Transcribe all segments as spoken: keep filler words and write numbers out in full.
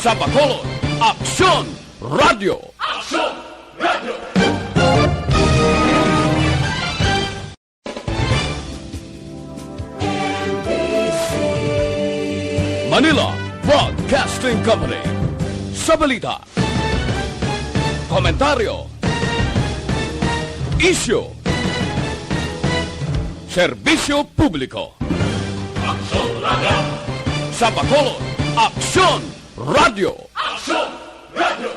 Sa Bacolod, Aksyon Radyo. Aksyon Radyo. Manila Broadcasting Company. Sa balita, komentaryo, isyu, serbisyo publiko. Aksyon Radyo. Sa Bacolod, Aksyon Radyo. Aksyon Radyo.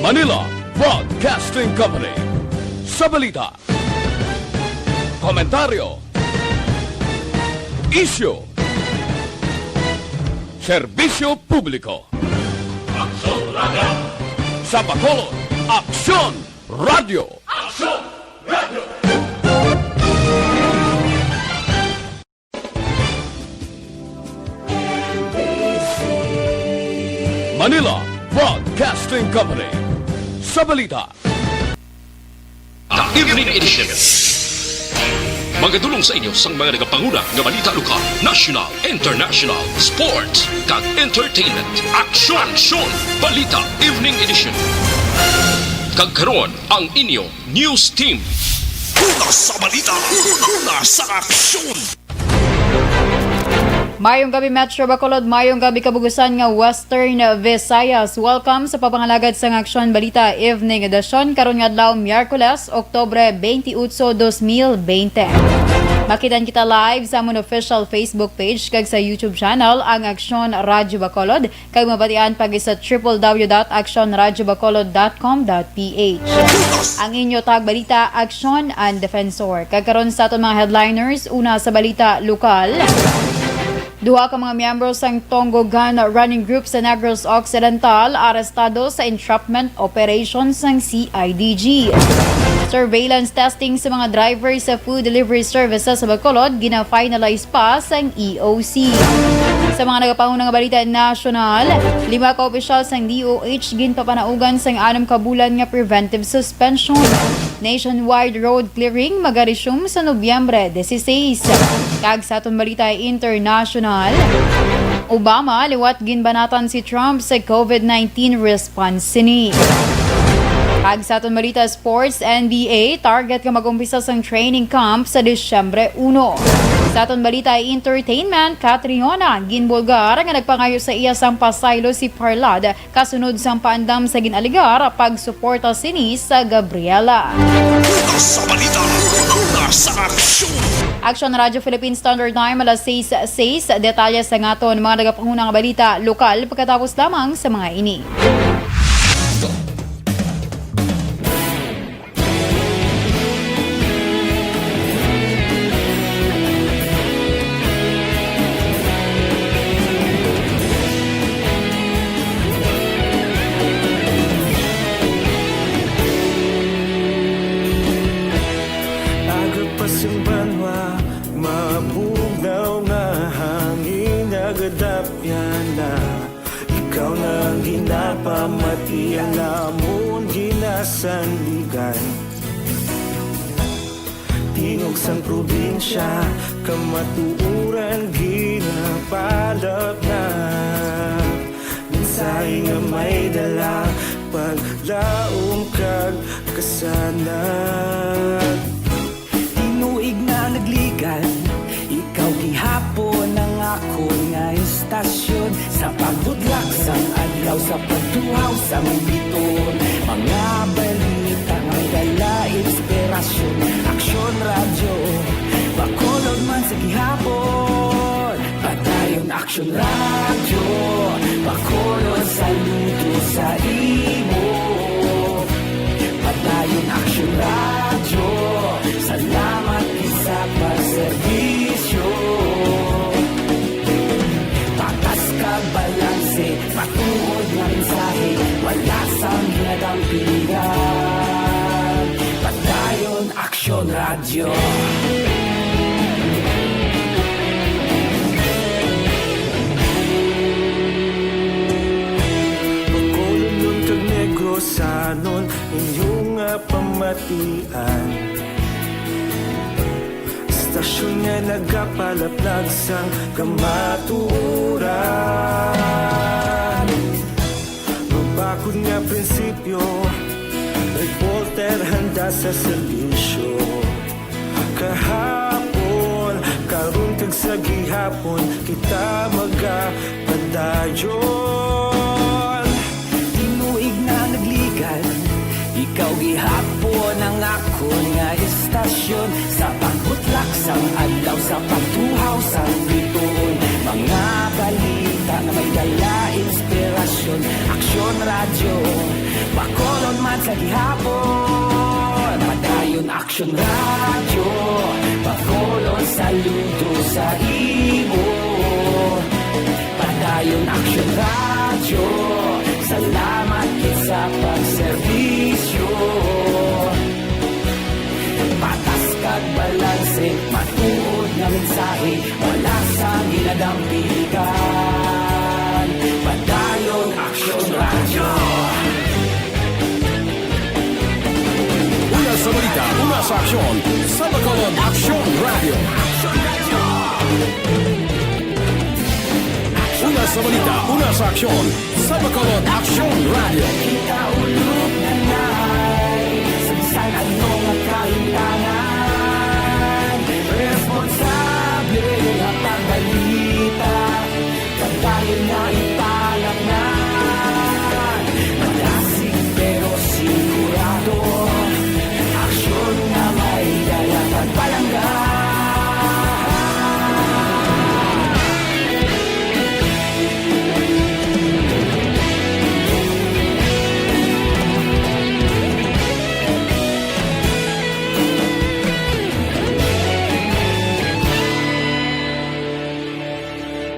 Manila Broadcasting Company. Sa balita, komentaryo, isyu, serbisyo publiko. Aksyon Radyo. Sa Bacolod, Aksyon Radyo. Aksyon Radyo. Manila Broadcasting Company. Sa balita, The Evening Edition. Magadulong sa inyo sang mga nagapanguna nga balita lokal, national, international, sports, kag entertainment. Aksyon! Aksyon! Balita Evening Edition. Kag karon, ang inyo news team. Una sa balita, una sa aksyon. Mayong gabi, Metro Bacolod. Mayong gabi, kabug-usan nga Western Visayas. Welcome sa pagpangalagad sang Aksyon Balita Evening Edition karon nga adlaw, Miyerkules, Oktubre twenty-eight, dos mil bente. Makitan kita live sa amon official Facebook page kag sa YouTube channel, ang Aksyon Radyo Bacolod. Kag mabatian pa gid sa triple W dot action radyo bacolod dot com dot P H. Ang inyo tagbalita, Aksyon and Defensor. Kag karon sa aton mga headliners, una sa balita lokal. Duha ka mga miyembro sang Tongo Gun Running Group sa Negros Occidental arestado sa entrapment operation sang C I D G. Surveillance testing sa mga driver sa food delivery services sa Bacolod gina-finalize pa sang E O C. Sa mga nagapanguna nga balita nasyonal, lima ka opisyal sang D O H ginpapanaugan sang anom ka bulan nga preventive suspension. Nationwide road clearing magaresume sa Nobyembre dieciséis. Kag sa aton balita internasyonal, Obama liwat ginbanatan si Trump sa COVID nineteen response sini. Kag sa aton balita sports, N B A, target nga mag-umpisa sang training camp sa Disyembre uno. Sa aton balita entertainment, Catriona ginbulgar nga nagpangayo sa iya sang pasaylo si Parlad kasunod sang paandam sa gin-alegar pagsuporta sini sa Gabriela. Una sa balita, una sa aksyon. Aksyon Radyo Philippine Standard Time, alas sais sais. Detalye sa aton mga nagapanguna nga balita lokal pagkatapos lamang sa mga ini. Aga pa sing banwa, mabugnaw nga hangin, nagadapyan na. Ikaw na ang ginapamati, ang amon ginasandigan. Tingog sang probinsya, kamatuoran ginapalap na. Mensahe nga may dala, paglaom kag kasanag. Tinuig na nagligan, ikaw gihapon ang akon nga istasyon. Sa pagbudlak sang adlaw, sa pagtuhaw sang biton, mga balita nga may dala inspirasyon. Aksyon Radyo, Bacolod man sa gihapon. Padayon Aksyon Radyo, Bacolod, saludo sa imo. Padayon Aksyon Radyo, salamat gid sa pagserbisyo. Patas kag balanse, matuod nga mensahe, wala sang ginadampigan. Padayon Aksyon Radyo. Bacolodnon kag Negrosanon, inyo nga pamatian. Aksyon nga nagapalaplag sang kamatuoran. Mabakod nga prinsipyo, reporter handa sa serbisyo. Kahapon, karon kag sa gihapon, kita magapadayon. Tinuig na nagligad, ikaw gihapon ang akon nga istasyon. Sa pagbutlak sang adlaw, sa pagtuhaw sang bituon, mga balita nga may dala inspirasyon. Aksyon Radyo, Bacolod man sa gihapon. Padayon Aksyon Radyo, Bacolod, saludo sa imo. Padayon Aksyon Radyo, salamat gid sa pagserbisyo. Patas kag balanse, matuod nga mensahe, wala sang ginadampigan. Padayon Aksyon Radyo. Una sa balita, una sa aksyon, sa Bacolod Aksyon Radyo. Una sa balita, una sa aksyon, sa Bacolod Aksyon Radyo. Kita ulog na na'y sa bisan ano nga kahintangan. Responsable nga pagbalita, pagdayon nga ipalatnan. Malasig pero sigurado, aksyon nga may dala pagpalangga.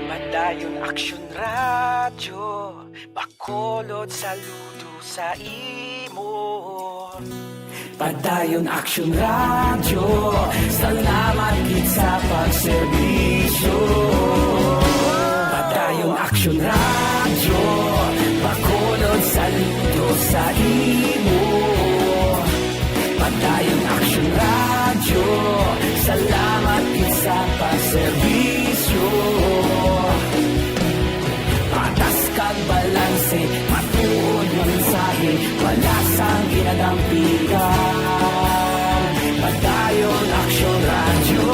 Padayon Aksyon Radyo, Bacolod, saludo sa imo. Padayon Aksyon Radyo, salamat gid sa pagserbisyo. Padayon Aksyon Radyo, Bacolod, saludo sa imo. Padayon Aksyon Radyo, salamat gid sa pagserbisyo. Patas kag balanse, matuod nga mensahe, wala sang ginadampigan. Padayon Aksyon Radyo.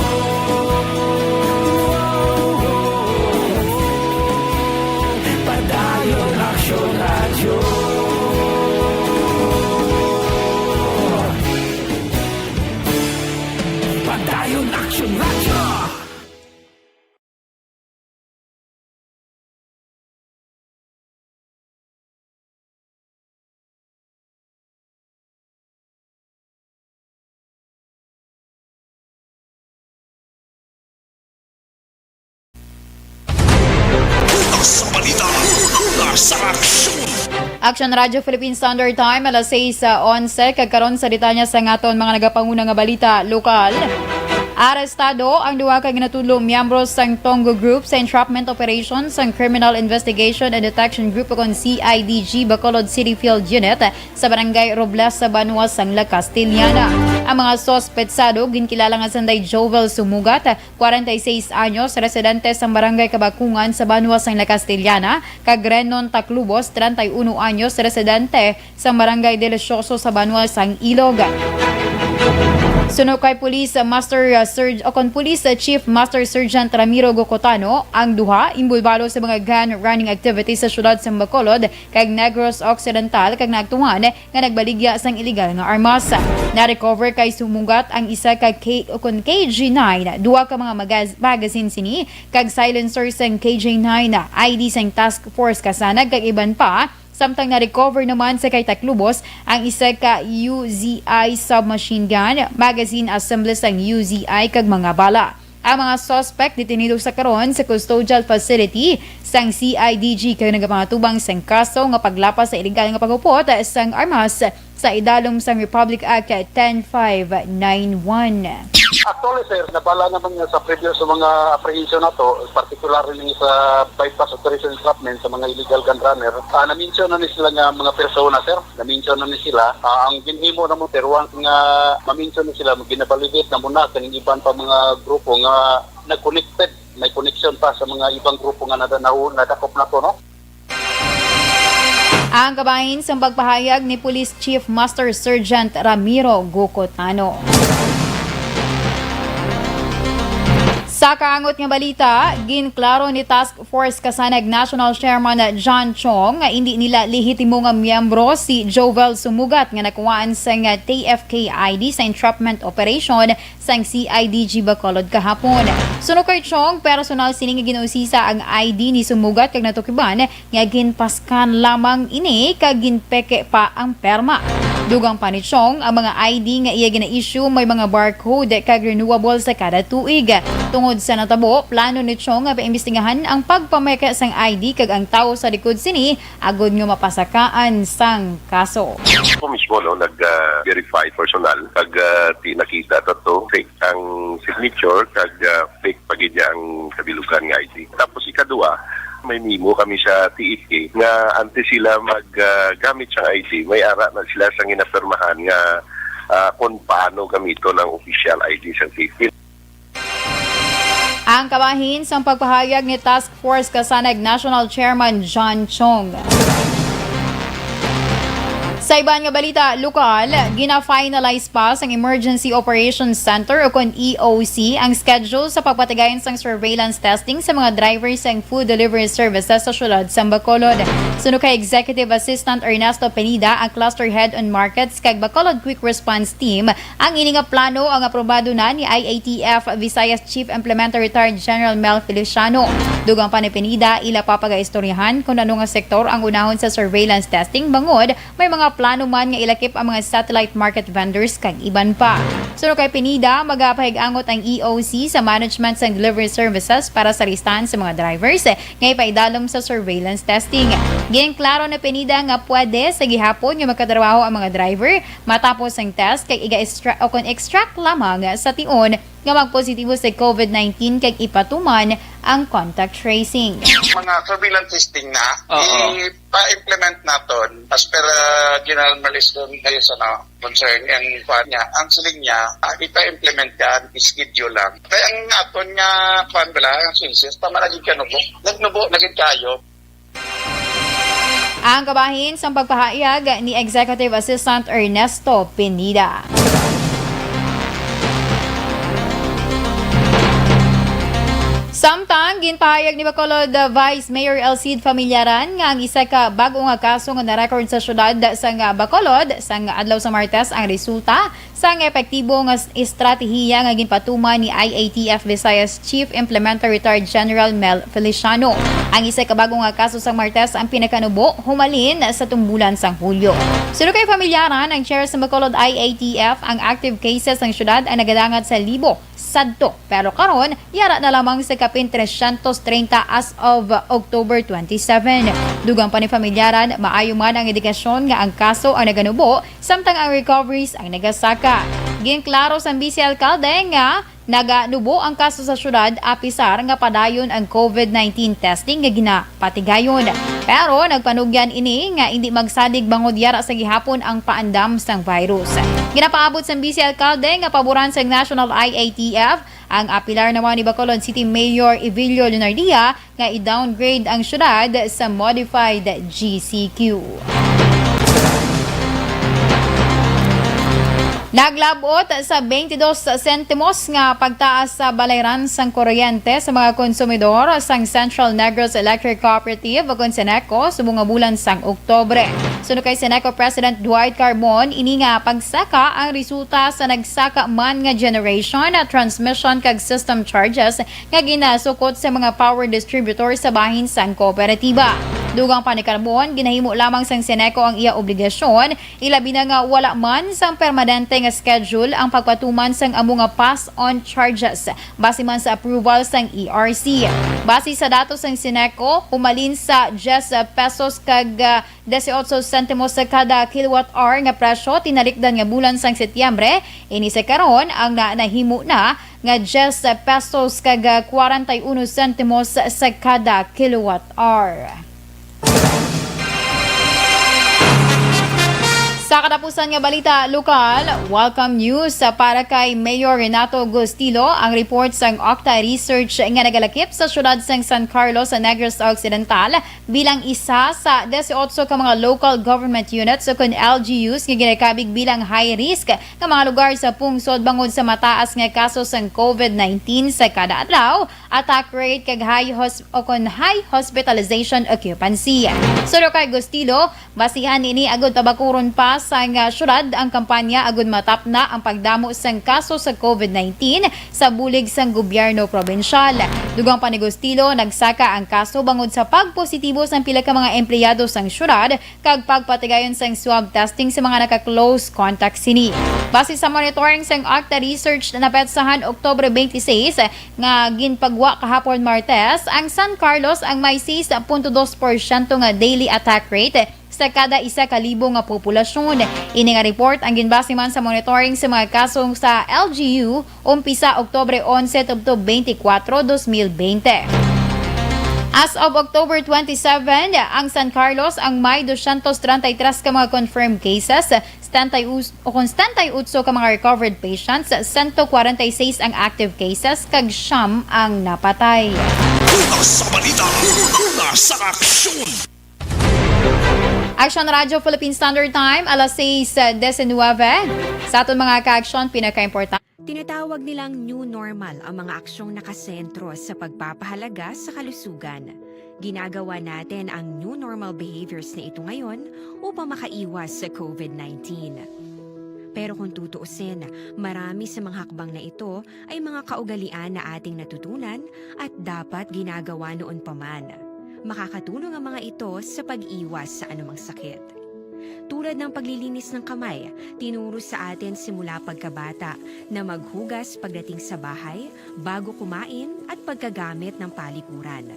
Padayon Aksyon Radyo. Padayon Aksyon Radyo. Una sa balita, una sa aksyon. Action Radio Philippine Standard Time, alas sais onse, kag karon sa detalye sa aton mga nagapanguna nga balita lokal. Arestado ang duha ka ginatudlo miyembro sang Tonggo Group sa entrapment operation sang Criminal Investigation and Detection Group, ukon C I D G, Bacolod City Field Unit sa Barangay Robles sa banwa sang La Castellana. Ang mga suspetsado ginkilala nga sanday Jovel Sumugat, kwarenta y seis anyos, residente sang Barangay Kabakungan sa banwa sang La Castellana, kag Renon Taclubos, treinta y uno anyos, residente sang Barangay Delicioso sa banwa sang Ilog. Suno kay Police Master, uh, Serg-, o kon Police Chief Master Sergeant Ramiro Gocotano, ang duha inbolbado sa mga gun running activities sa siyudad sang Bacolod kag Negros Occidental, kag naaktuhan nga nagbaligya sang iligal nga armas. Na-recover kay Sumugat ang isa ka K-, o kon K G nine, duha ka mga magaz-, magazine sini, kag silencer sang K G nine, I D sang Task Force Kasanag, kag iban pa. Samtang na-recover naman sa kay Taclubos ang isa ka U Z I submachine gun, magazine assembly sang U Z I, kag mga bala. Ang mga suspect detenido sa karon sa custodial facility sang C I D G kag nagapangatubang sang kaso nga paglapas sa iligal nga paghupot sang armas sa idalom sang Republic Act ten five nine one. Actually, sir, nabala naman nga sa previous sa mga apprehension nato, particularly sa bypass operation entrapment sa mga illegal gun runner, ah, na-mention na ni sila nga mga persona, sir. Na-mention na ni sila. Ah, ang ginhimo na mo, sir, once nga ma-mention na sila, ginabalidate na muna kaning iban pa mga grupo nga nag-connected, may connection pa sa mga ibang grupo nga nada-, nau-, nadakop nato, no? Ang kabahin sang pagpahayag ni Police Chief Master Sergeant Ramiro Gucotano. Sa kaangot nga balita, ginklaro ni Task Force Kasanag National Chairman John Chong nga indi nila lehitimo nga miyembro si Jovel Sumugat nga nakuhaan sang T F K I D sa entrapment operation sang C I D G Bacolod kahapon. Suno kay Chong, personal sini nga ginausisa ang I D ni Sumugat kag natukiban nga ginpaskan lamang ini kag ginpeke pa ang perma. Dugang pa ni Chong, ang mga I D nga iya gina-issue may mga barcode kag renewable sa kada tuig. Tungod sa natabo, plano ni Chong nga paimbestigahan ang pagpameke sang I D kag ang tawo sa likod sini agod nga mapasakaan sang kaso. Ako mismo, no, nag-verify personal kag, ah, ti nakita ta to fake ang signature kag, ah, fake pa gid niya ang kabilugan nga I D. Tapos ikadua, may memo kami sa T F K nga antes sila mag, ah, gamit sang I D, may ara na sila sang ginapirmahan nga, ah, kung paano gamiton ang official I D sang T F K. Ang kabahin sang pagpahayag ni Task Force Kasanag National Chairman John Chong. Sa iban nga balita lokal, gina-finalize pa sang Emergency Operations Center o kon E O C ang schedule sa pagpatigayon sang surveillance testing sa mga driver sang food delivery services sa siyudad sang Bacolod. Suno kay Executive Assistant Ernesto Pineda, ang Cluster Head on Markets kag Bacolod Quick Response Team, ang ini nga plano ang aprobado na ni I A T F Visayas Chief Implementer Retired General Mel Feliciano. Dugang pa ni Pineda, ila pa pagaistoryahan kung ano nga sektor ang unahon sa surveillance testing bangod may mga plano man nga ilakip ang mga satellite market vendors kag iban pa. Suno kay Pineda, magapahig-angot ang E O C sa management sang delivery services para sa listahan sa mga drivers nga ipaidalom sa surveillance testing. Ginklaro ni Pineda nga pwede sa gihapon nga magkatrabaho ang mga driver matapos ang test kag iga-extra-, o kon extract lamang sa tion nga magpositibo sa COVID nineteen kag ipatuman ang contact tracing. Mga surveillance testing na, Oo. Ipa-implement naton as per, uh, General Malis Hayes, ano, concern and kuan niya. Ang siling niya, ah, ipa-implement yan, schedule lang. Kaya ang aton nga kuan bala, ang census, tama na gid kanubo. Nagnubo na gid kayo. Ang kabahin sang pagpahayag ni Executive Assistant Ernesto Pineda. Samtang ginpahayag ni Bacolod Vice Mayor Elcid Familiaran nga ang isa ka bag-o nga kaso nga na-record sa siyudad sang Bacolod sang adlaw sa Martes ang resulta sang epektibo nga s-, estratehiya nga ginpatuman ni I A T F Visayas Chief Implementer Retired General Mel Feliciano. Ang isa ka bag-o nga kaso sang Martes ang pinakanubo humalin sa tumbulan sang Hulyo. Suno kay Familiaran, ang chair sa Bacolod I A T F, ang active cases sang siyudad ay nagadangat sa libo sadto, pero karon yara na lamang sa kapin trescientos treinta as of October twenty-seven. Dugang pa ni Familiaran, maayo man ang indikasyon nga ang kaso ang naganubo samtang ang recoveries ang nagasaka. Ginklaro sang Vice Alkalde nga naganubo ang kaso sa siyudad, apisar nga padayon ang COVID nineteen testing nga ginapatigayon. Pero nagpanugyan ini nga indi magsalig bangod yara sa gihapon ang paandam sang virus. Ginapaabot sang Vice Alkalde nga paboran sang National I A T F ang apilar naman ni Bacolod City Mayor Evilio Leonardia nga i-downgrade ang siyudad sa modified G C Q. Naglabot sa twenty-dos sentimos nga pagtaas sa balayran sang kuryente sa mga konsumidor sang Central Negros Electric Cooperative o kon CENECO subong nga bulan sang Oktubre. Suno kay CENECO President Dwight Carbon, ini nga pagsaka ang resulta sa nagsaka man nga generation, transmission kag system charges nga ginasukot sa mga power distributor sa bahin sang kooperatiba. Dugang pa ni Carbon, ginahimo lamang sang Ceneco ang iya obligasyon, ilabi na nga wala man sang permanente nga schedule ang pagpatuman sang amo nga pass on charges. Base man sa approval sang E R C. Base sa datos sang Ceneco, humalin sa diyes pesos kag, ah, dieciocho sentimos sa kada kilowatt hour nga presyo, tinalikdan nga bulan sang Setyembre, ini sa karon ang na-, nahimo na nga diyes pesos kag kwarenta y uno sentimos sa kada kilowatt hour. Sa katapusan nga balita lokal, welcome news para kay Mayor Renato Gustilo ang report sang Octa Research nga nagalakip sa siyudad sang San Carlos sa Negros Occidental bilang isa sa dieciocho ka mga local government units o kon L G Us nga ginakabig bilang high risk nga mga lugar sa pungsod bangod sa mataas nga kaso sang covid nineteen sa kada adlaw, attack rate kag high hos-, o kon high hospitalization occupancy. Suno kay Gustilo, basihan ini agud pabakuron pa sang, ah, syudad ang kampanya agud matapna ang pagdamo sang kaso sa covid nineteen sa bulig sang gobyerno probinsyal. Dugang pa ni Gustilo, nagsaka ang kaso bangod sa pagpositibo sang pila ka mga empleyado sang syudad kag pagpatigayon sang swab testing sa mga naka-close contact sini. Base sa monitoring sang Octa Research na napetsahan Oktubre twenty-six nga ginpagwa kahapon Martes, ang San Carlos ang may sais punto dos porsyento nga daily attack rate sa kada isa ka libo nga populasyon. Ini nga report ang ginbase man sa monitoring sa mga kaso sa L G U umpisa Oktubre onse tubtob twenty-kuwatro, dos mil bente. As of October twenty-seven, ang San Carlos ang may dosyentos treinta y tres ka mga confirmed cases, setenta y uno, o kon setenta y ocho ka mga recovered patients, sento kwarenta y seis ang active cases, kag siyam ang napatay. Una sa balita, una sa aksyon. Action Radio Philippine Standard Time, alas sais diecinuebe. Sa aton mga kaaksyon, pinakaimportante. Tinatawag nilang new normal ang mga aksyong nakasentro sa pagpapahalaga sa kalusugan. Ginagawa natin ang new normal behaviors na ito ngayon upang makaiwas sa covid nineteen. Pero kung tutuusin, marami sa mga hakbang na ito ay mga kaugalian na ating natutunan at dapat ginagawa noon pa man. Makakatulong ang mga ito sa pag-iwas sa anumang sakit. Tulad ng paglilinis ng kamay, tinuro sa atin simula pagkabata na maghugas pagdating sa bahay, bago kumain, at pagkagamit ng palikuran.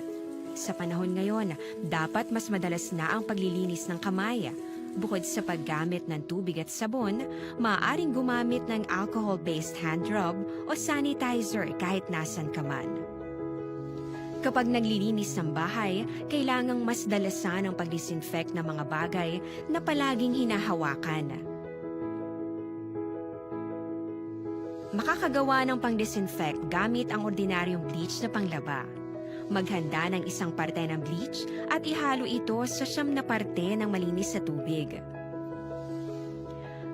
Sa panahon ngayon, dapat mas madalas na ang paglilinis ng kamay. Bukod sa paggamit ng tubig at sabon, maaaring gumamit ng alcohol-based hand rub o sanitizer kahit nasan ka man. Kapag naglilinis ng bahay, kailangang mas dalasan ang pag-disinfect ng mga bagay na palaging hinahawakan. Makakagawa ng pang-disinfect gamit ang ordinaryong bleach na panglaba. Maghanda ng isang parte ng bleach at ihalo ito sa siyam na parte ng malinis na tubig.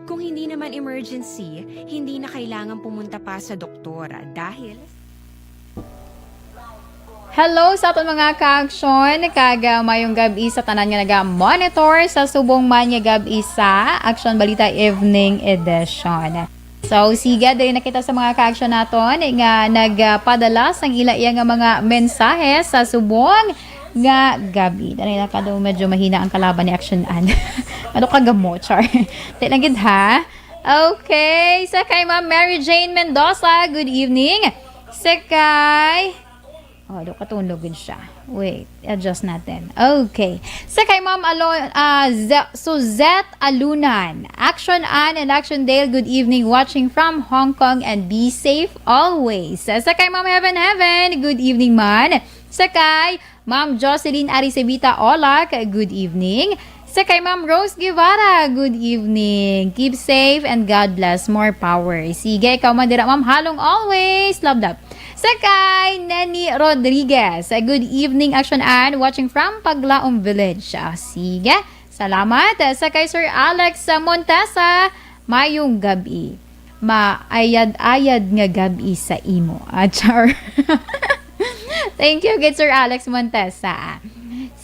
Kung hindi naman emergency, hindi na kailangan pumunta pa sa doktor dahil Hello sa aton mga kaaksyon, kag, ah, mayong gab-i sa tanan nga naga-monitor sa subong man nga gab-i sa Aksyon Balita Evening Edition. So, sige, diri na kita sa mga kaaksyon naton nga nagpadala sang ila iya nga mga mensahe sa subong nga gab-i. Dali na ka daw, medyo mahina ang kalaban ni Action Ann. Ano ka gamo, char? Di lang gid, ha? Okay. Sa kay Ma'am Mary Jane Mendoza, good evening. Sa kay, oh, do katulog gid siya. Wait, adjust natin. Okay. Sa kay Ma'am Alo-, ah, Ze-, Suzette Alunan, Action Ann and Action Dale, good evening. Watching from Hong Kong and be safe always. Sa kay Ma'am Heaven Heaven, good evening man. Sa kay Ma'am Jocelyn Aricevita Olac, good evening. Sa kay Ma'am Rose Guevara, good evening. Keep safe and God bless. More power. Sige, ikaw man dira, Ma'am Halong, always. Love, love. Sa kay Neni Rodriguez, good evening, Action Ann. Watching from Paglaom Village. Ah, sige. Salamat. Sa kay Sir Alex, ah, Montesa, mayong gab-i. Maayad-ayad nga gab-i sa imo. Ah, char. Thank you, good Sir Alex Montesa.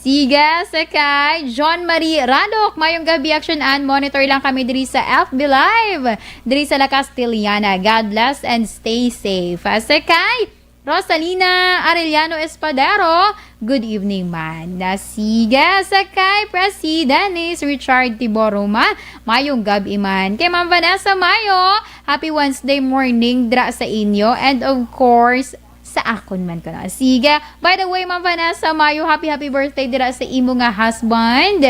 Sige, sa kay John Marie Radok, mayong gab-i, Action Ann. Monitor lang kami diri sa F B Live, diri sa La Castellana. God bless and stay safe. Ah, sa kay Rosalina Arellano Espadero, good evening man. Na sige, sa kay Presi Dennis Richard Tiboroma, mayong gab-i man. Kay Ma'am Vanessa Mayo, happy Wednesday morning dra sa inyo. And of course, sa akon man ko na. Sige, by the way, Ma'am Vanessa Mayo, happy, happy birthday dira sa imo nga husband.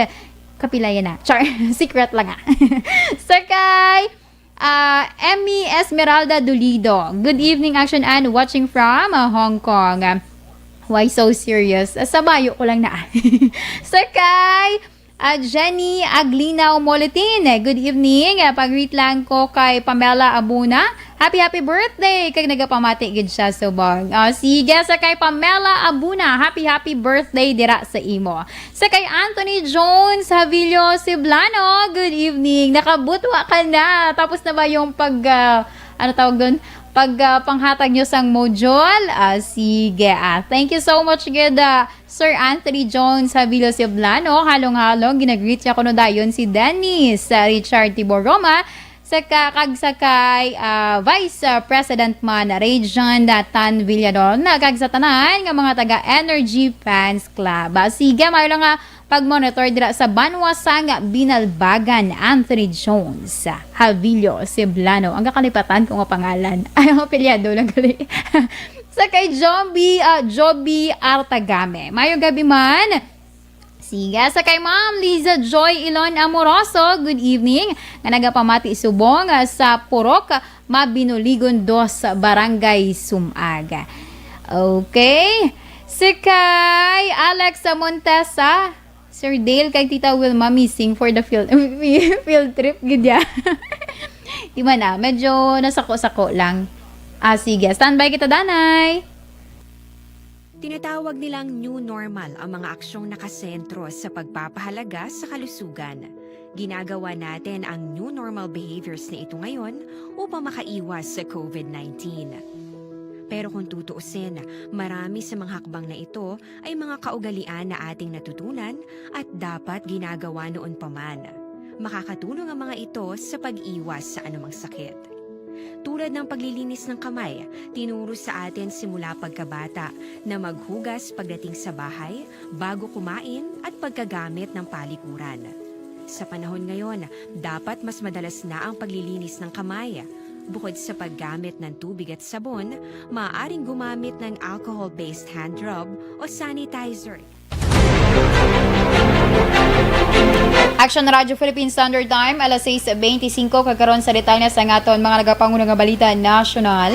Kapila yan na? Char, secret lang ah. Sa kay, ah, Emmy Esmeralda Dolido. Good evening, Action Ann, watching from, ah, Hong Kong. Ah, why so serious? Ah, sa bayo ko lang na. Sa kay, ah, Jenny Aglinaw Moletin. Good evening. Ah, pag-greet lang ko kay Pamela Abuna. Happy, happy birthday! Kag nagapamati gid siya subong. Ah, sige, sa kay Pamela Abuna, happy, happy birthday dira sa imo. Sa kay Anthony Jones Havillo Siblano, good evening. Nakabutwa ka na. Tapos na ba yung pag, ah, ano tawag dun? Pag, ah, panghatag nyo sang module? Ah, sige. Ah, thank you so much, gid, ah, Sir Anthony Jones Havillo Siblano. Halong-halong, ginagreet siya kuno dayon si Dennis, ah, Richard Tiboroma. Sa ka-, kag sa kay, ah, Vice, ah, President man, Regent, ah, Tan Villador, na kag sa tanan nga mga taga Energy Fans Club. Ah, sige, mayo lang nga pag-monitor dira sa banwa sang Binalbagan, Anthony Jones, ah, Havillo Siblano. Ang kakalipatan ko nga pangalan. Ay, ang apelyado lang gali. Sa kay Joby, ah, Joby Artagame. Mayong gabi man. Sige, sa kay Ma'am Liza Joy Ilon Amoroso, good evening. Nga nagapamati subong, ah, sa Purok Mabinuligon dos, Barangay Sumag. Okay. Si kay Alex Montesa, Sir Dale, kay Tita Wilma missing for the field, field trip, gid ya. Di man na, medyo nasako-sako lang. Ah, sige, standby kita, Danay. Tinatawag nilang new normal ang mga aksyong nakasentro sa pagpapahalaga sa kalusugan. Ginagawa natin ang new normal behaviors na ito ngayon upang makaiwas sa COVID nineteen. Pero kung tutuusin, marami sa mga hakbang na ito ay mga kaugalian na ating natutunan at dapat ginagawa noon pa man. Makakatulong ang mga ito sa pag-iwas sa anumang sakit. Tulad ng paglilinis ng kamay, tinuro sa atin simula pagkabata na maghugas pagdating sa bahay, bago kumain, at pagkagamit ng palikuran. Sa panahon ngayon, dapat mas madalas na ang paglilinis ng kamay. Bukod sa paggamit ng tubig at sabon, maaaring gumamit ng alcohol-based hand rub o sanitizer. Action Radio Philippine Standard Time, alas sais beintisinko, kag karon sa detalye sa aton mga nagapanguna nga balita nasyonal.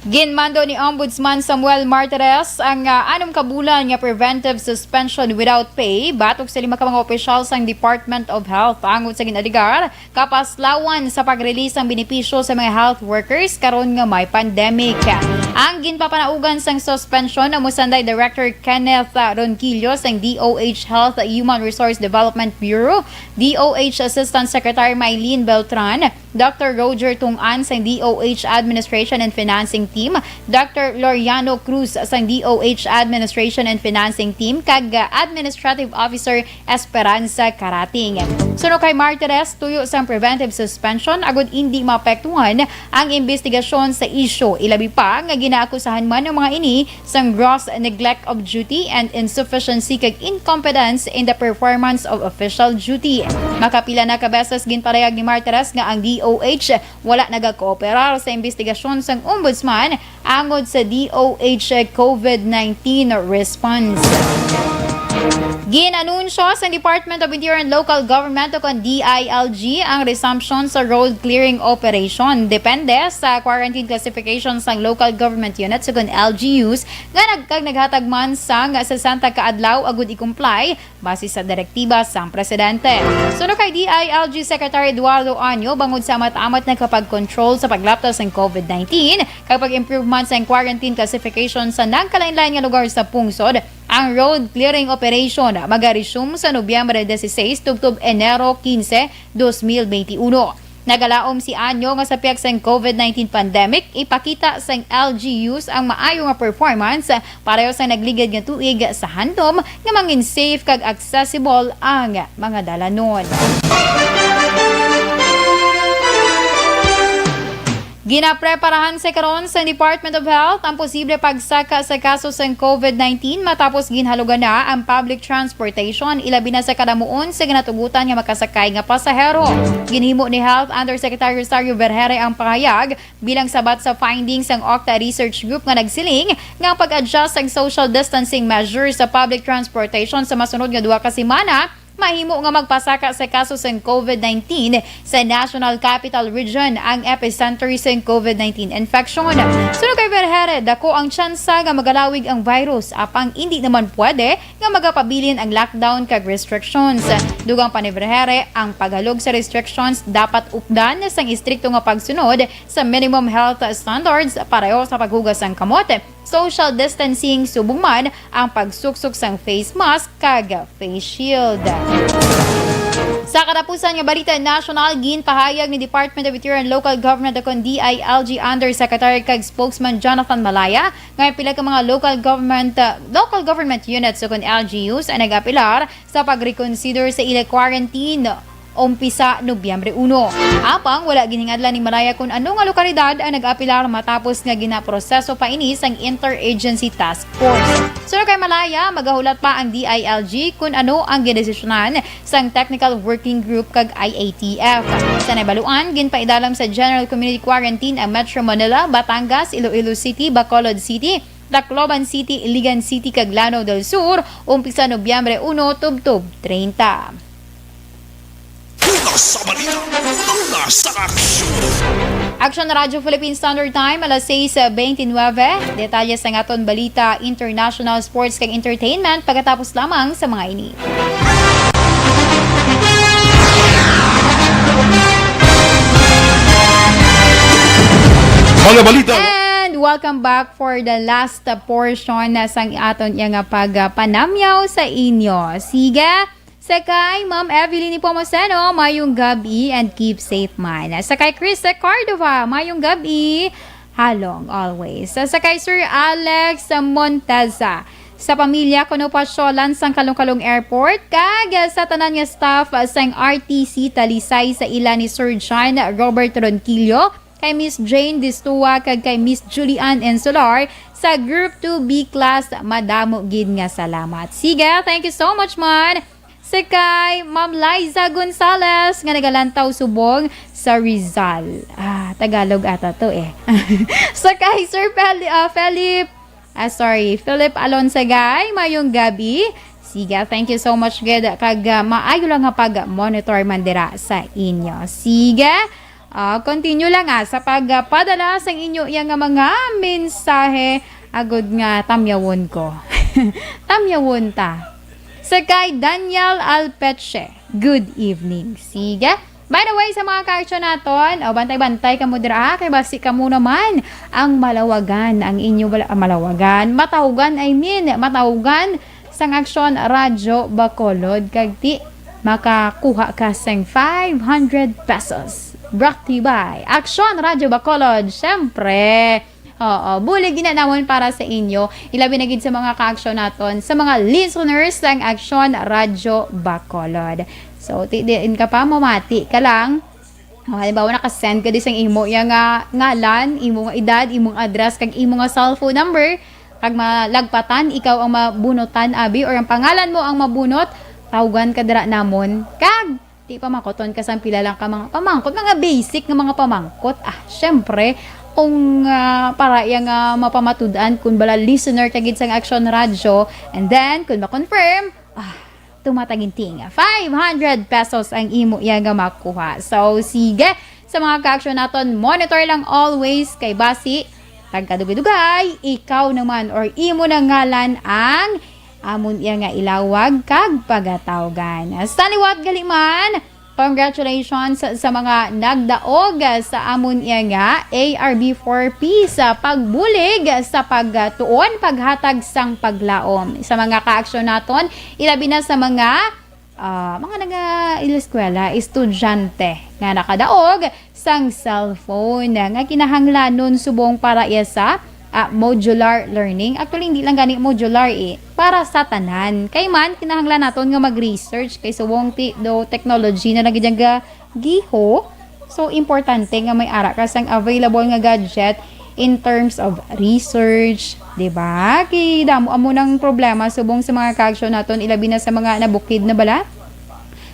Ginmando ni Ombudsman Samuel Martires ang, ah, anom ka bulan nga preventive suspension without pay batok sa lima ka mga opisyal sang Department of Health tungod sa gin-alegar kapaslawan sa pag-release sang benepisyo sa mga health workers karon nga may pandemic. Ang ginpapanaugan sang suspensyon amo sanday Director Kenneth, ah, Ronquillo sang D O H Health Human Resource Development Bureau, D O H Assistant Secretary Mylene Beltran, Doctor Roger Tungan sang D O H Administration and Financing Team, Doctor Loriano Cruz sang D O H Administration and Financing Team, kag, ah, Administrative Officer Esperanza Karating. Suno kay Martires, tuyo sang preventive suspension agud indi maapektuhan ang imbestigasyon sa isyu, ilabi pa nga ginaakusahan man ang mga ini sang gross neglect of duty and insufficiency kag incompetence in the performance of official duty. Makapila na ka beses ginparayag ni Martires nga ang D O H wala nagakooperar sa imbestigasyon sang Ombudsman angod sa D O H COVID nineteen response. Gin-anunsyo sa Department of Interior and Local Government o kon D I L G ang resumption sa road clearing operation. Depende sa quarantine classification sang local government units o kon L G Us nga nagkag naghatag man sang sesenta ka adlaw agud i-comply base sa direktiba sang presidente. Suno kay D I L G Secretary Eduardo Año, bangod sa amat-amat nga kapag-control sa paglaptas sang COVID nineteen kag pag-improvement sang quarantine classification sa nagkalain-lain nga lugar sa pungsod, ang road clearing operation magaresume sa Nobyembre dieciséis tubtob Enero quince, dos mil veintiuno. Nagalaom si Año nga sa pihak sang COVID nineteen pandemic, ipakita sang L G Us ang maayo nga performance pareho sa nagligad nga tuig sa handom nga mangin safe kag accessible ang mga dalanon. Ginapreparahan sa karon sa Department of Health ang posible pagsaka sa kaso sang COVID nineteen matapos ginhalugan na ang public transportation, ilabi na sa kadamuon sa ginatugutan nga makasakay nga pasahero. Ginhimo ni Health Undersecretary Rosario Vergere ang pahayag bilang sabat sa findings sang Octa Research Group nga nagsiling nga ang pag-adjust sang social distancing measures sa public transportation sa masunod nga duha ka semana mahimo nga magpasaka sa kaso sang COVID nineteen sa National Capital Region, ang epicenter sang COVID nineteen infection. Suno kay Vergere, dako ang tsansa nga magalawig ang virus, apang indi naman pwede nga magapabilin ang lockdown kag restrictions. Dugang pa ni Vergere, ang paghalog sa restrictions dapat updan sang istrikto nga pagsunod sa minimum health standards, pareho sa paghugas sang kamot, social distancing, subong man ang pagsuksok sang face mask kag face shield. Sa katapusan nga balita nasyonal, ginpahayag ni Department of Interior and Local Government ukon D I L G Undersecretary kag Spokesman Jonathan Malaya nga pila ka mga local government, uh, local government units ukon L G Us ang nag-apilar sa pag-reconsider sa ila quarantine umpisa Nobyembre uno. Apang wala ginhingadlan ni Malaya kung ano nga lokalidad ang nag-apilar matapos nga ginaproseso pa ini sang Interagency Task Force. Suno kay Malaya, magahulat pa ang D I L G kung ano ang gidesisyonan sang Technical Working Group kag I A T F. Sa nabaluan, ginpaidalam sa General Community Quarantine ang Metro Manila, Batangas, Iloilo City, Bacolod City, Tacloban City, Iligan City, kag Lanao del Sur, umpisa Nobyembre uno tubtob treinta. Una sa balita, una sa aksyon. Aksyon Radyo Philippine Standard Time, alas sais bentynebe. Detalye sa aton balita international, sports, kag entertainment pagkatapos lamang sa mga ini. Mga balita. And welcome back for the last, uh, portion na sang aton iya nga pagpanamyaw sa inyo. Sige, sa kay Ma'am Evelyn Nepomuceno, mayong gabi and keep safe man. Sa kay Chris Cordova, mayong gabi. Halong always. Sa kay Sir Alex Monteza, sa pamilya kuno pasyolan sang Caloocan Airport, kag sa tanan nga staff sang R T C Talisay, sa ila ni Sir John Robert Ronquillo, kay Miss Jane Distua, kag kay Miss Julian Insular sa Group two B class. Madamo gid nga salamat. Sige, thank you so much man. Sa kay Ma'am Liza Gonzalez nga nagalantaw subong sa Rizal. Ah, Tagalog ata to eh. Sa kay Sir Fel-, ah, Felip, ah, sorry, Philip Alonsagay, mayong gabi. Sige, thank you so much gid. Kag, ah, maayo lang nga pag-monitor man dira sa inyo. Sige, ah, continue lang, ah, sa pagpadala sang inyo iya nga mga mensahe, agud nga tamyawon ko. Tamyawon ta. Sa kay Daniel Alpeche, good evening. Sige. By the way, sa mga ka-action naton, o, bantay-bantay kamo dira, ah, kay basi kamo naman ang malawagan, ang inyo bala-, ah, malawagan, matawgan, I mean, matawgan sang Aksyon Radyo Bacolod, kag ti makakuha ka sang five hundred pesos. Brought to you by Aksyon Radyo Bacolod, syempre. Oo, bulig gina namon para sa inyo. Ilabi na gid sa mga ka-aksyon naton, sa mga listeners sang Aksyon Radyo Bacolod. So, ti diin ka pa, mamati ka lang. O, halimbawa, naka-send ka di sang imo iya nga ngalan, imo nga edad, imong address, kag imo nga cellphone number, kag malagpatan, ikaw ang mabunutan, abi, or ang pangalan mo ang mabunot, tawgan ka dira namon. Kag, di pa makuton ka sang pila lang ka mga pamangkot, mga basic nga mga pamangkot. Ah, syempre, kung, ah, para iya nga mapamatud-an kung bala listener ka gid sang Aksyon Radyo, and then, kung ma-confirm, ah, tumataginting, five hundred pesos ang imo iya nga makuha. So, sige, sa mga ka-action naton, monitor lang always kay basi, tagkadugay-dugay, ikaw naman or imo na ngalan ang amon iya nga ilawag kag pagatawgan. Sa liwat gali man, congratulations sa mga nagdaog sa amon iya nga A R B four P sa pagbulig sa pagtuon, paghatag sang paglaom sa mga kaaksyon naton, ilabi na sa mga, ah, mga nag-eskwela, estudyante nga nakadaog sang cellphone nga kinahanglanon subong para iya sa, ah, modular learning. Actually, hindi lang gani modular eh. Para sa tanan. Kay man, kinahanglan naton nga mag-research kay subong ti do technology na nagid ang ga-, giho. So, importante nga may ara ka sang available nga gadget in terms of research, di ba? Kay damo amo nang problema subong sa mga kaaksyon naton, ilabi na sa mga nabukid na bala.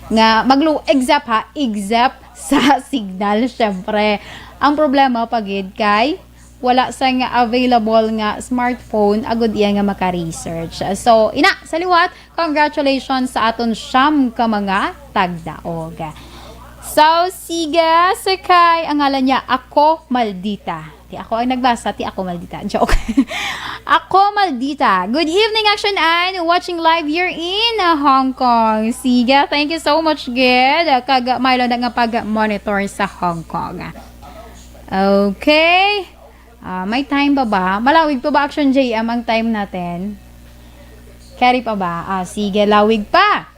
Nga maglu-, except ha, except sa signal, syempre. Ang problema pa gid kay wala sang available nga smartphone agud iya nga maka-research. So, ina, sa liwat, congratulations sa aton siyam ka mga tagdaog. So, sige, sakay, ang ngalan niya, Ako Maldita. Ti ako ang nagbasa, ti ako maldita. Joke. Ako Maldita. Good evening, Action Ann. Watching live here in, uh, Hong Kong. Sige, thank you so much, gid. Kag Milo na nga pag-monitor sa Hong Kong. Okay. Ah, may time ba ba? Malawig pa ba, Action J M, ang time natin? Carry pa ba? Ah, sige, lawig pa.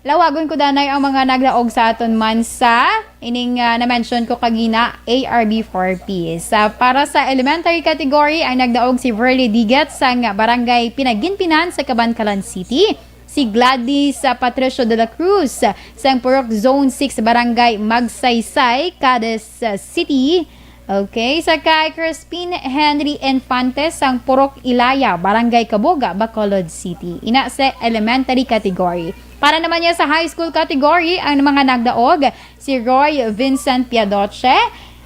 Lawagon ko danay ang mga nagdaog sa aton man sa ining, ah, na-mention ko kagina, A R B four P. Sa, para sa elementary category, ang nagdaog si Verly Diget sang Barangay Pinaginpinan sa Kabankalan City, si Gladys, ah, Patricio de la Cruz sang Purok Zone six, Barangay Magsaysay, Cadiz, ah, City. Okay, sa kay Crispin Henry Infante sang Purok Ilaya, Barangay Kabuga, Bacolod City. Ina sa elementary category. Para naman niya sa high school category, ang mga nagdaog, si Roy Vincent Piadoche,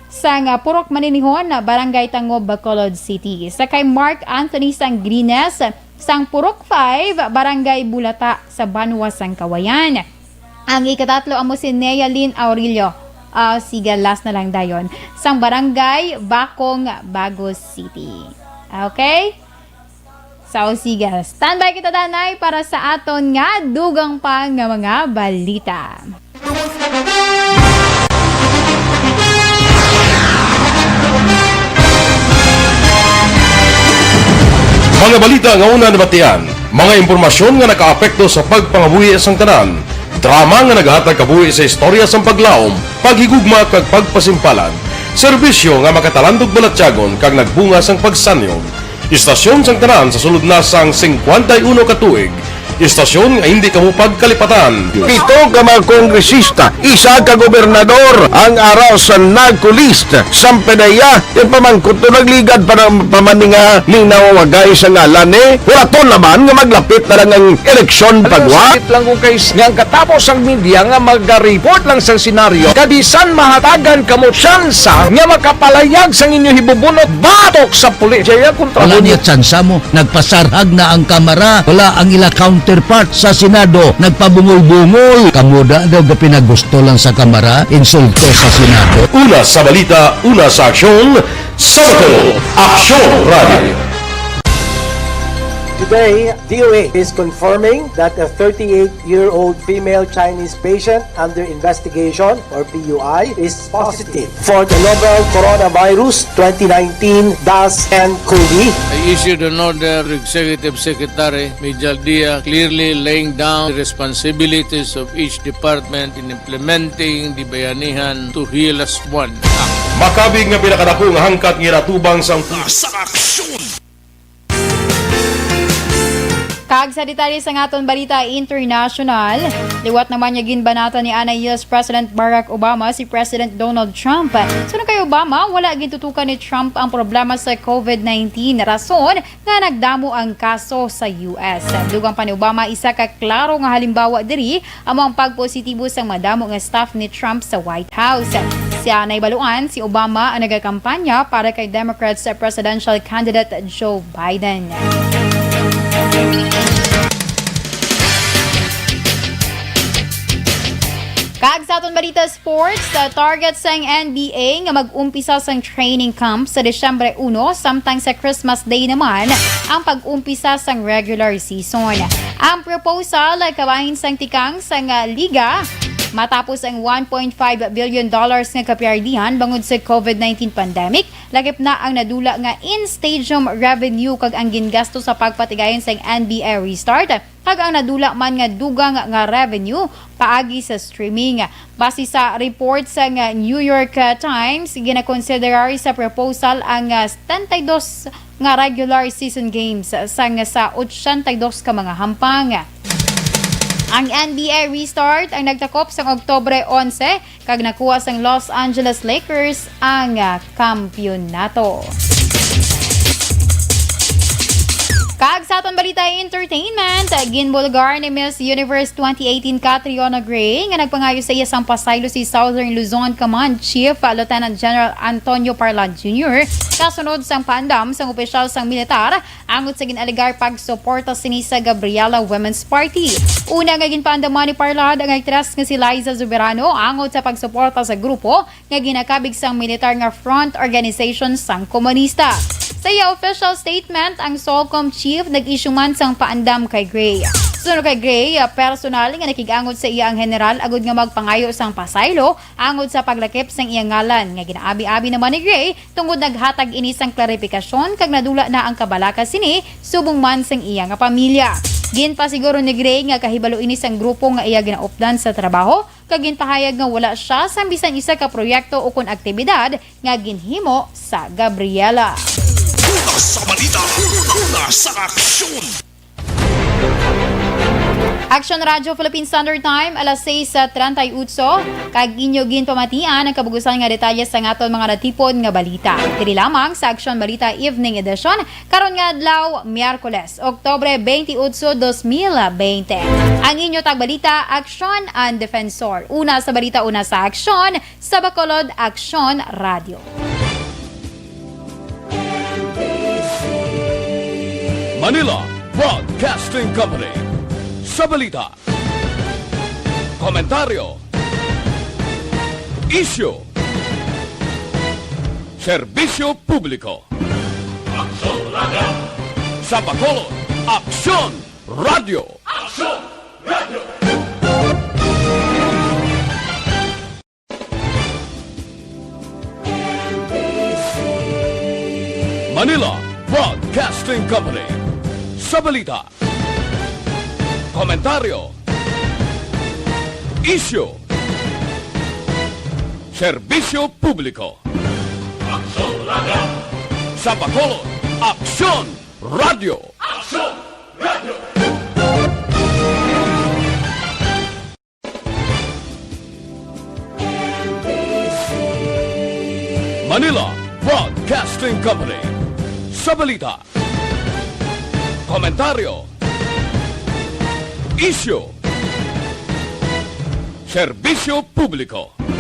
sang, ah, Purok Maninihon, Barangay Tangob, Bacolod City. Sa kay Mark Anthony Sangrines, sang Purok five, Barangay Bulata, sa Banwa sang Kawayan. Ang ikatatlo amo si Nea Lynn Aurelio. Ah, sige, last na lang dayon. Sang Barangay Bacong, Bagos City. Okay? So, sige. Standby kita, danay, para sa aton nga dugang pa nga mga balita. Mga balita nga una nabatian, mga impormasyon nga nakaapekto sa pagpangabuhi sang tanan, drama nga naghatag kabuhi sa istorya sang paglaom, paghigugma kag pagpasimpalan, serbisyo nga makatalandog balatyagon kag nagbunga sang pagsanyon. Istasyon sang tanan sa sulod na sang singkwenta y uno ka tuig. Istasyon nga hindi kamo pagkalipatan. Pito ka mga kongresista, isa ka gobernador, ang ara sa NAGCO list. Sampedeya, yung pamangkot to nagligad pa ng pamaninga ning nawawagay sa ngalan, eh. Wala to naman nga maglapit na lang ang eleksyon. Ano, pagwa. Sakit lang kung kais nga ang katapos ang media nga mag-report lang sa senaryo, kabisan mahatagan kamo tsansa nga makapalayag sang inyo hibubunot batok sa pulis. Jaya kontra. Wala mo niya tsansa mo. Nagpasarhag na ang Kamara. Wala ang ila counterpart sa Senado. Nagpabungol-bungol. Kamo da daw gapinagusto lang sa Kamara, insulto sa Senado. Una sa balita, una sa aksyon, sa Aksyon Radio. Today, D O A is confirming that a thirty-eight-year-old female Chinese patient under investigation, or P U I, is positive for the novel coronavirus twenty nineteen dash ten COVID. I issued an order to Executive Secretary Mijal Dia, clearly laying down the responsibilities of each department in implementing the Bayanihan to Heal Us One Act. Makabig nga pinakadako nga hangkat nga ginatubang sang Sa aksyon. Kag sa detalye sa aton balita international, liwat naman nga ginbanatan ni anay U S President Barack Obama si President Donald Trump. Suno kay Obama, wala gintutukan ni Trump ang problema sa COVID nineteen, rason nga nagdamo ang kaso sa U S. Dugang pa ni Obama, isa ka klaro nga halimbawa diri amo ang pagpositibo sang madamo nga staff ni Trump sa White House. Sa naibaluan, si Obama ang nagakampanya para kay Democrats presidential candidate Joe Biden. Kag sa aton balita sports, uh, target sang N B A nga mag-umpisa sang training camp sa Disyembre uno samtang sa Christmas Day naman ang pag-umpisa sang regular season. Ang proposal, uh, kabahin sang tikang sang, uh, liga matapos ang one point five billion dollars nga kapiardihan bangod sa COVID nineteen pandemic, lakip na ang nadula nga in-stadium revenue kag ang gingasto sa pagpatigayon sang N B A restart, kag ang nadula man nga dugang nga revenue paagi sa streaming. Base sa report sang New York, uh, Times, ginakonsiderar sa proposal ang, uh, setenta y dos nga regular season games sang sa ochenta y dos ka mga hampang. Ang N B A restart ang nagtakop sang Oktubre onse, kag nakuha sang Los Angeles Lakers ang, ah, kampiyonato. Kag sa aton balita entertainment, ginbulgar ni Miss Universe twenty eighteen Catriona Gray nga nagpangayo sa iya sang pasaylo si Southern Luzon Command Chief, ah, Lieutenant General Antonio Parlan Junior, kasunod sang paandam sang opisyal sang militar angot sa gin-alegar pagsuporta sini sa Gabriela Women's Party. Una nga ginpaandaman ni Parlan ang aktres nga si Liza Soberano angot sa pagsuporta sa grupo nga ginakabig sang militar nga front organization sang komunista. Sa iya official statement, ang SOLCOM chief nag-issue man sang paandam kay Gray. Suno kay Gray, personal nga nakig-angot sa iya ang general agud nga magpangayo sang pasaylo angot sa paglakip sang iya ngalan, nga ginaabi-abi naman ni Gray tungod naghatag ini sang klaripikasyon kag nadula na ang kabalaka sini subong man sang iya nga pamilya. Ginpasiguro ni Gray nga kahibalo ini sang grupo nga iya ginaupdan sa trabaho, kag ginpahayag nga wala sia sang bisan isa ka proyekto ukon aktibidad nga ginhimo sa Gabriela. Una sa balita, una sa aksyon. Aksyon Radyo Philippine Standard Time, alas sais treinta y ocho, kag inyo ginpamatian ang kabugusan nga detalye sa aton mga natipon nga balita. Diri lamang sa Aksyon Balita Evening Edition, karon nga adlaw, Miyerkules, Oktubre twenty-eight, twenty twenty. Ang inyo tagbalita, Aksyon and Defensor. Una sa balita, una sa aksyon, sa Bacolod Aksyon Radyo. Manila Broadcasting Company. Sa balita, komentaryo, isyu, serbisyo publiko. Aksyon Radyo. Sa Bacolod, Aksyon Radyo. Aksyon Radyo. Manila Broadcasting Company. Sa balita, komentaryo, isyu, serbisyo publiko. Aksyon Radyo. Sa Bacolod, Aksyon Radyo. Aksyon Radyo. Manila Broadcasting Company. Sa balita, komentaryo, isyu, serbisyo publiko.